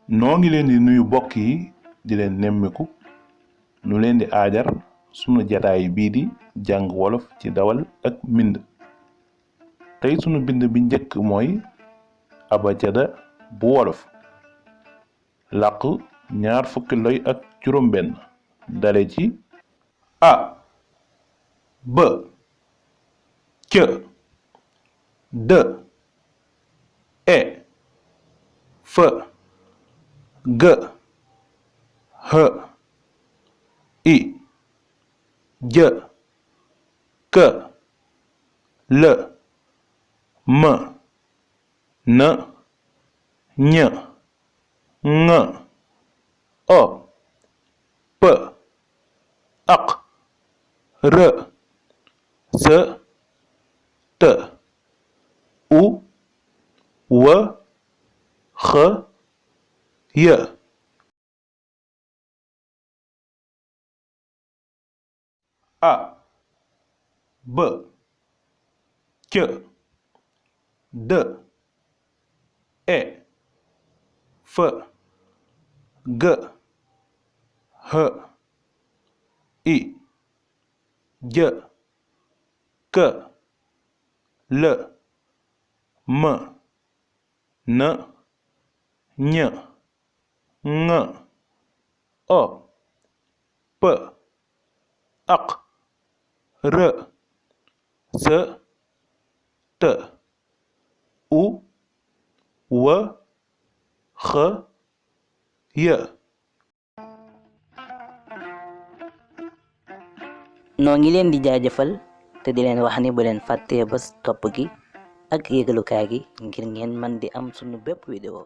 noo ngi leen di nuyu bokk yi di leen nemmiku nu leen di aajar sunu jataay bii di jàng wolof ci dawal ak mbind. tey sunu bind bi njëkk mooy abajada bu wolof làq ñaar fukki loy ak juróom benn dale ci a b c d e f g h i j k l m n ñ ŋ o p aq r s t u w x y. a b c d e f g h i j k l m n ñ ŋ o p aq r s t u w x y. noo ngi leen di jaajëfal te di leen wax ni bu leen fàttee bës topp gi ak yëgalukaay gi ngir ngeen man di am sunu bépp vidéo